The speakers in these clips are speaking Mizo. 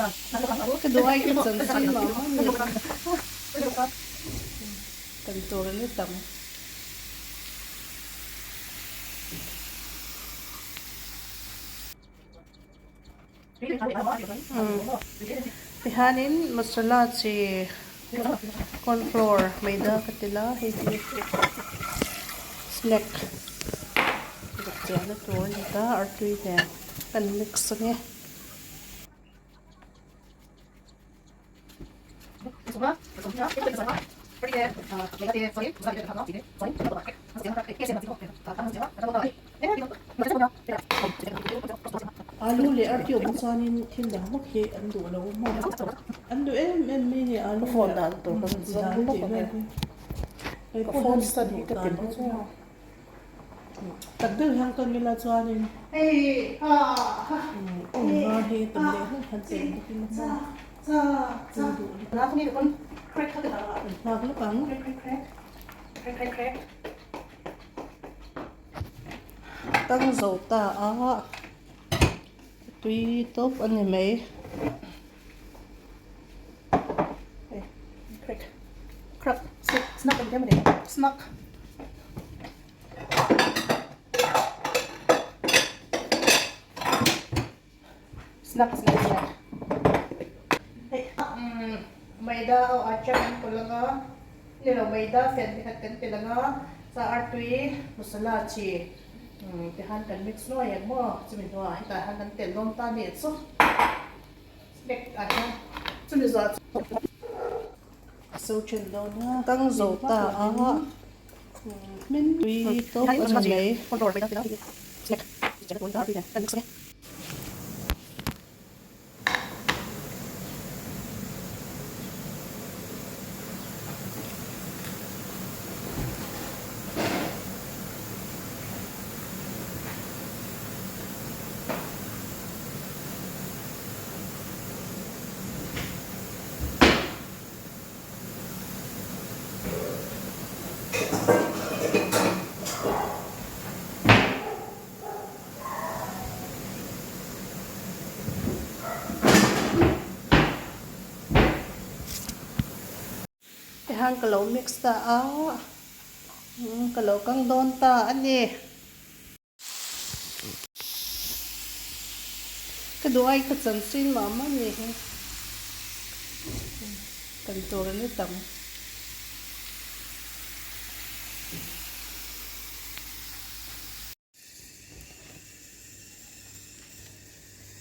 Ka duh ai ka chanchin mah mah ni. Kan tur an ni tam. Tihianin masala chi corn flour maida ka ti la hei hi snack zuk chiahna tur a ni ta artui nen kan mix ange. Alu leh arti awm chuanin thil dang vak hi an duh lo maw? An duh em em mai ni alu leh dan tur kan zawng bawk ang e. Ka phone stand hi ka ti bawk a. Tak deuh hian ka ngila chuanin awm var hi tam leh hlek han cheng bawkin a hma an nghak lawk ang. Tang zo ta a tui tawp a ni mai. Maida aw acha kan pawlh anga ni lo maida fian pakhat kan telh anga chuan artui masala chi te khan kan mix nuai ang maw chumi hnuah hetah hian kan telh dawn ta a nih chu. Snack ah hian chumi zawh so then dawn a tang zo ta a min tui tawp a ni mai. Tihian ka lo mix ta a, ka lo kang dawn ta a ni. Ka duh ai ka chanchin mah mah ni hi kan tur a ni tam.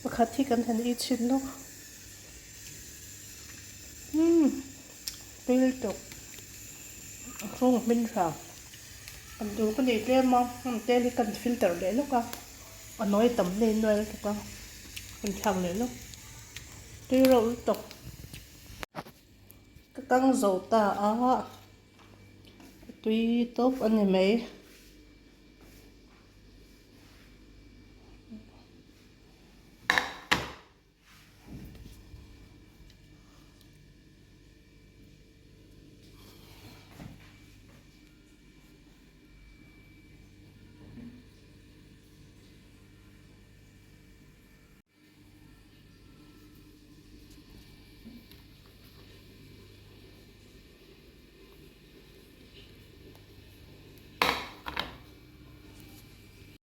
Pakhat hi kan han ei chhin lawk. Umm tui lutuk a chhung a hmin tha. Kan tur ka nei tlem a heng tel hi kan filter leh lawk a a nawi tam nei nuai lutuk a kan thlak leh lawk tui reuh lutuk. Ka kang zo ta a tui tawp a ni mai.